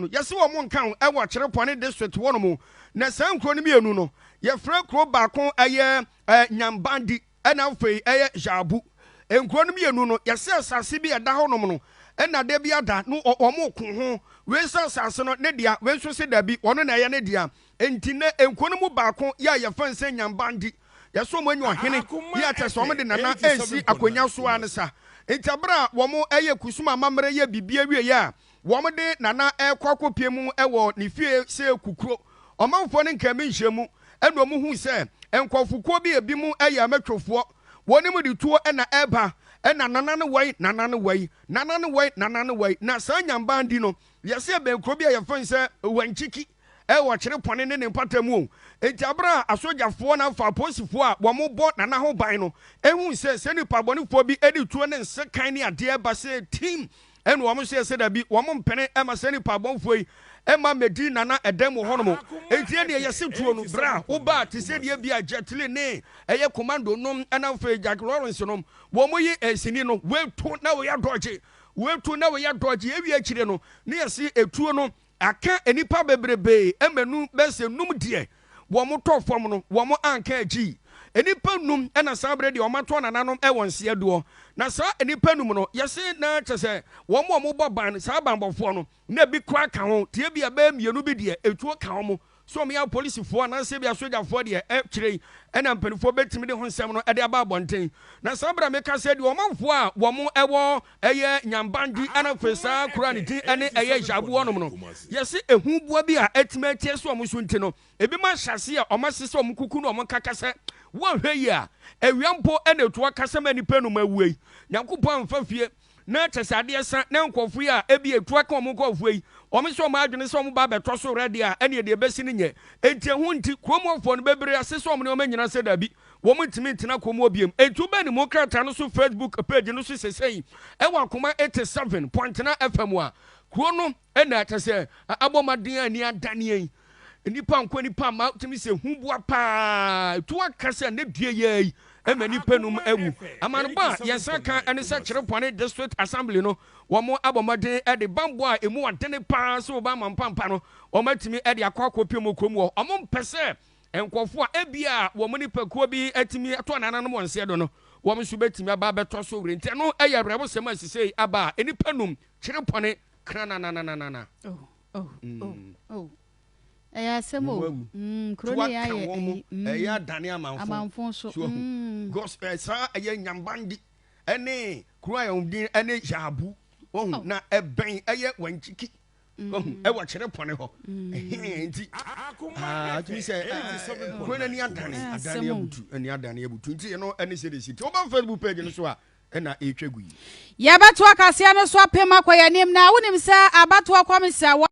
Yɛse wɔn nka ho wɔ Kyerepɔne District hɔ nom. Na saa nkuro no mmienu no, yɛfrɛ kuro baako ɛyɛ Nyambandi ɛna afei ɛyɛ Zhabu. Nkuro no mmienu no, yɛse asase bi a ɛda hɔ nom no, ɛna da bi ada no wɔn ko ho. Wei sɛ asase no ne dea, wei nso se dabi, ɔno na ɛyɛ ne dea. Enti nɛ nkuro no mu baako yɛ a yɛfrɛ no sɛ Nyambandi. Yɛse wɔn anya ɔhene yɛ a kyerɛ sɛ wɔn de Nana ɛresi akonwa so ara ne sa. Enti abere a wɔn ɛyɛ Kusum amammerɛ yɛ biribi awieɛ a, Wɔde Nana rekɔ akɔpue mu wɔ ne fie sɛ kukuro. Ɔmanfoɔ no nkaa bi nhyiamu ɛna wɔn huu sɛ nkurɔfokuo bi a ebinom yɛ amatwofoɔ, wɔn de tuo na ɛreba, ɛna Nana no wai, Nana no wai, Nana no wai, Nana no wai. Na saa Nyambandi no, yɛse ɛbɛn kuro bi a yɛfrɛ no sɛ Wankyiki wɔ Kyerepɔne ne ne mpata mu o. Enti aberɛ a asogyafoɔ no afa apolisifoɔ a wɔbɔ Nana ho ban no huu sɛ saa nnipa bɔnefoɔ bi de tuo ne nsekan ne adeɛ reba sɛ tim Ɛna wɔn nso yɛ sɛ dabi, wɔn mpene ma saa nipa abɔnfoɔ yi mma mmɛdi Nana ɛdɛm wɔ hɔnom. Enti ɛneɛ yɛse tuo no berɛ a wobaa te sɛ deɛ bia Jet Li ne ɛyɛ Commando nom ɛna afei Jack Lawrence nom wɔn yi sini no, wei to na wei adɔgye, wei to na wei adɔgye, ɛwie akyire no ne yɛse etuo no Aka nnipa bebrebee mmanu bɛsɛ num deɛ wɔn tɔ fam no wɔn anka akyii. Nnipa num na saa berɛ deɛ wɔn ato anananom wɔ nseɛ doɔ. Na saa nnipa num no yɛse na kyɛsɛ wɔn a wɔbɔ ban saa banbɔfoɔ no na bi koraa ka ho nti ebia bɛyɛ mmienu bi deɛ etuo ka wɔn sɛ wɔyɛ apolisifoɔ anaasɛ ebia sogyafoɔ deɛ akyire yi na mpanimfoɔ bɛtumi de ho nsɛm no de aba abɔnten. Na saa berɛ a meka sɛ deɛ ɔmanfoɔ a wɔn wɔ ɛyɛ Nyambandi ɛna afei saa kuro a ne din ɛne ɛyɛ Jabu hɔnom no, yɛse ehu boa bi a atumi atia so wɔn so nti no, ebinom ahyɛ aseɛ a wɔn asesa wɔn kuku ne wɔn nkaka sɛ wɔnhwɛ yie a, awia mpo na etu akasa ma nnipa enum awue yi. Nyankopɔn amfa fie Na kyɛ sɛ adeɛ sa na nkurɔfoɔ yi a ebia etu aka wɔn nkurɔfoɔ yi, wɔn nso wɔn adwene sɛ wɔba abɛtɔ so werɛ deɛ a, ɛnneɛ deɛ ɛbɛsi no nyɛ. Enti ɛho nti, kurom hɔfoɔ no bebree asesa wɔn nneɛma nyinaa sɛ dabi, wɔntumi ntena kurom hɔ bio. Enti wobɛn ne mu krataa no so Facebook page no so sesei ɛwɔ Akoma 87.9 FM a, kuro no na kyɛ sɛ abɔ mmɔden a ani adaneɛ yi. Nnipa nkɔ nnipa mma, wotumi sɛ hu boa paa. Etu aka sɛ ne dua yi yi ma nnipa num awu. Amanebɔ a yɛn nsa ka ne sɛ Kyerepɔne District Assembly no, wɔn abɔ mmɔden de bammɔ a emu ɔdene paa sɛ wɔbɛ ama mpampa no, wɔn atumi de akɔ akɔpie mu kurom hɔ. Wɔn mpɛ sɛ nkurɔfoɔ a ebia wɔn nipakuo bi atumi ato anananom wɔn nseɛ do no, wɔn nso bɛtumi aba abɛtɔ so were. Nti ɛno yɛ awerɛhosɛm a sisei aba a nnipa num Kyerepɔne krananananana. Oh, oh, oh, oh. Ɛyɛ asɛm o. Mm, kuro no yɛ ayɛ ɛyi. Mm, ɛyɛ adane amanfo. Amanfo nso. So mm. Because eh, saa ɛyɛ nyambandi ɛne kuro a yɛn din ɛne yaabu. Ohun oh. na ɛbɛn ɛyɛ wankyiki. Ohun mm. ɛwɔ kyerɛ pɔne hɔ. Mm. Ɛhɛn nti. Ah, tumi sɛ eh, kuro no ani adane adane abutu ani adane abutu nti ɛno ɛne sɛ de si. Ti wɔba Facebook page no so a na ɛretwa gu yi. Yɛbɛtoa kaseɛ no so apem akɔ yɛn anim na wonim sɛ abatoɔ kɔmisa wɔ.